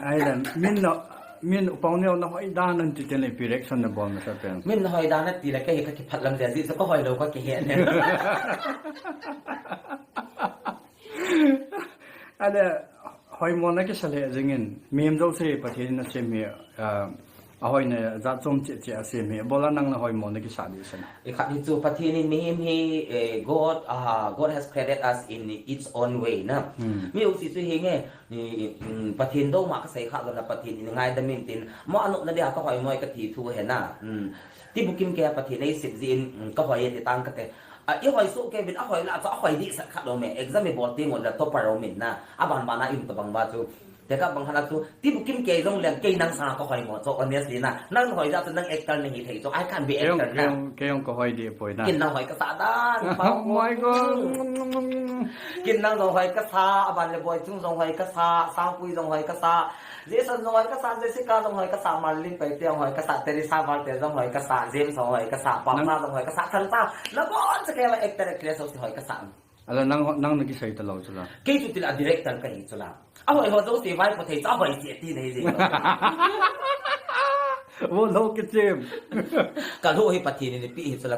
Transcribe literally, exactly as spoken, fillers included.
Ai le, min na, min upau neo na hoi dan an ti ten le direction na bol na sa pen. Min na hoi dan na ti le ka hi ka kiphat lam le ji sa ka hoi lo ka kihe ne. Ale, hoimo na kisa le jingin, mihem jouse Pathen in asem hi, ah, ahoina jat chom cheh cheh asem hi, bola nang na hoimo na kisa di sana. I khat hi chu Pathen in mihem hi, eh, God, ah, God has created us in its own way na. Hmm. Mi u si chu hi nge, ni, mm, Pathen do ma ka sei kha lo na Pathen in ngaidam in tin, mo anop na dia ka hoimo ka ti thu he na. Hmm. Ti bukim ke Pathen ei sip ji in, mm, ka hoi e ti tang ka te. A, i hoi su ke bin a hoi la chu a hoi di sa kha lo me. Exam i bol ti ngol la topper o min na. A ban ban a in to bang ba chu. Te ka bang hala chu. Ti bukim ke jong leng ke nang sa ka hoi mo. So honestly na. Nang hoi ja chu nang actor na hi thei chu. I can't be Ke jong, actor ke na. Jong, ke jong ka hoi di poi na. Kin nang hoi ka sa dan. Oh my God. Kin nang jong hoi ka sa. A ban le boi chung jong hoi ka sa. Sangpui jong hoi ka sa. Jason jong hoi ka sa, Jessica jong hoi ka sa, Marlene Paite jong hoi ka sa, Teresa Valte jong hoi ka sa, James jong hoi ka sa, Papa jong hoi ka sa, Thangta. Na bon sa kaya actor actress jong si hoi ka sa. Ala nang, nang na kisai ta lo chula. Kei chu tila director ka hi chula. A hoi ho jong si vai ko thei cha hoi si ti nei ji. Wo lo ke chem. Ka lo hi Pathen ni pi hi chula.